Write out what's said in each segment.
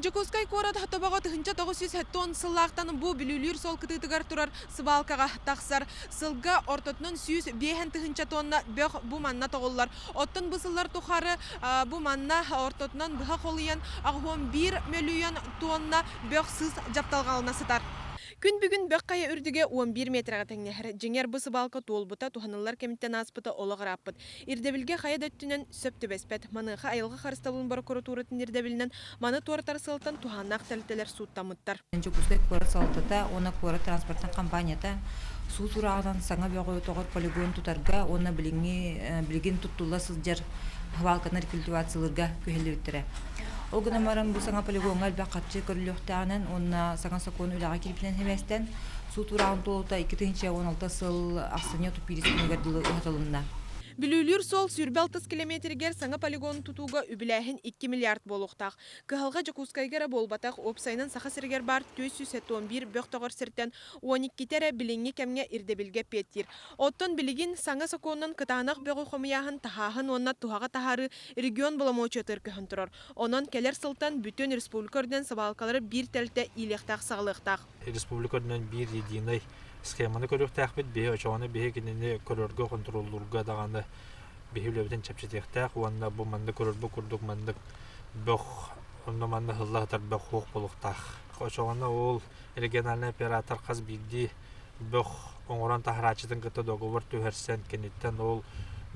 Дьокуускай куорат тобоҕо 1970 сыллаахтан бу Бүлүүлүүр суол кытыытыгар турар сыбаалкаҕа тахсар. Сылга ортотунан 105 тыһыынча тонна бөх бу манна тоҕуллар. Оттон бу сыллар тухары бу манна ортотунан быһа холуйан 81 мөлүйүөн тонна бөх сыыс дьапталҕалана сытар. Күн бүгүн бөх хайа үрдүгэ 11 метрэҕэ тэҥнэһэр. Дьиҥэр бу сыбаалка туолбута, туһаныллар кэмиттэн ааспыта олох ырааппыт. Ирдэбилгэ хайа да өттүнэн сөп түбэспэт. Маныаха айылҕа харыстабылын борокуратууратын ирдэбилинэн маны туоратар сыалтан туһааннаах тэрилтэлэр сууттаммыттар. Дьокуускай куорат салалтата уонна куорат транспортын компанията суут урааҕынан саҥа бөҕү тоҕор полигон тутарга уонна билиҥҥи билигин туттулла сылдьар свалканы рекультивациялыырга күһэллибиттэрэ. Ол гынан баран бу саҥа полигоҥҥа элбэх харчы көрүллүөхтээҕинэн уонна саҥа сокуон үлэҕэ киирбитинэн сибээстээн суут урааҕын туолуута 2016 сыл ахсынньы 31 күнүгэр дылы уһатылынна. Бүлүүлүүр суол 26 километригэр саҥа полигон тутууга үбүлээһин 2 миллиард буолуохтаах. Кыһалҕа Дьокуускайга эрэ буолбатах, уопсайынан Саха сиригэр баар 471 бөх тоҕор сиртэн 12-тэ эрэ билиҥҥи кэмҥэ ирдэбилгэ эппиэттиир. Оттон билигин саҥа сокуонунан кытаанах бөҕү хомуйааһын, таһааһын уонна туһаҕа таһаарыы регион боломуочуйатыгар көһөн турар. Онон кэлэр сылтан бүтүн республика үрдүнэн сыбаалкалары биир тэрилтэ иилиэхтээх-саҕалыахтаах. Республика үрдүнэн биир единый схеманы көрүөхтээхпит. Биһи очоҕуна биһи кинини көрөргө, хонтуруоллуурга даҕаны биһи үлэбитин чэпчэтиэхтээх уонна бу маннык көрөрбүт курдук маннык бөх онно манна ыһылла сытар бөх суох буолуохтаах. Очоҕуна ол региональный оператор хас биирдии бөх оҥорон таһарааччытын кытта договор түһэрсэн киниттэн ол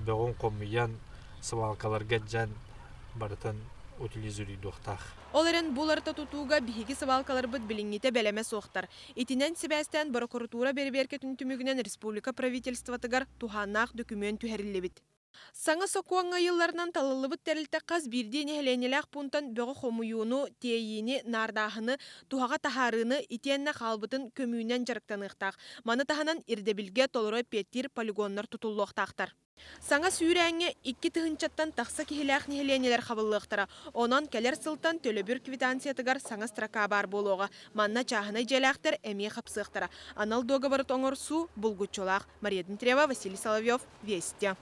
бөҕүн хомуйан свалкаларга дьэн барытын утилизируйдуохтаах. Ол эрэн бу уларыта тутууга биһиги сыбаалкаларбыт билиҥҥитэ бэлэмэ суохтар. Итинэн сибээстээн борокуратуура бэрэбиэркэтин түмүгүнэн республика правительствотыгар туһааннаах дөкүмүөн түһэриллибит. Саҥа сокуоҥҥа ыйылларынан талыллыбыт тэрилтэ хас биирдии нэһилиэнньэлээх пуунтан бөҕү хомуйууну, тиэйиини, наардааһыны, туһаҕа таһаарыыны итиэннэ хаалбытын көмүүнэн дьарыктаныахтаах. Маны таһынан ирдэбилгэ толору эппиэттиир полигоннар тутуллуохтаахтар. Саҥа сүүрээҥҥэ 2 тыһыынчаттан тахса киһилээх нэһилиэнньэлэр хабыллыахтара. Онон кэлэр сылтан төлөбүр квитанциятыгар саҥа строка баар буолуоҕа. Манна чааһынай дьиэлээхтэр эмиэ хапсыахтара. Анал дуогабары оҥорсуу булгуччулаах. Мария Дмитриева, Василий Соловьев, Вести.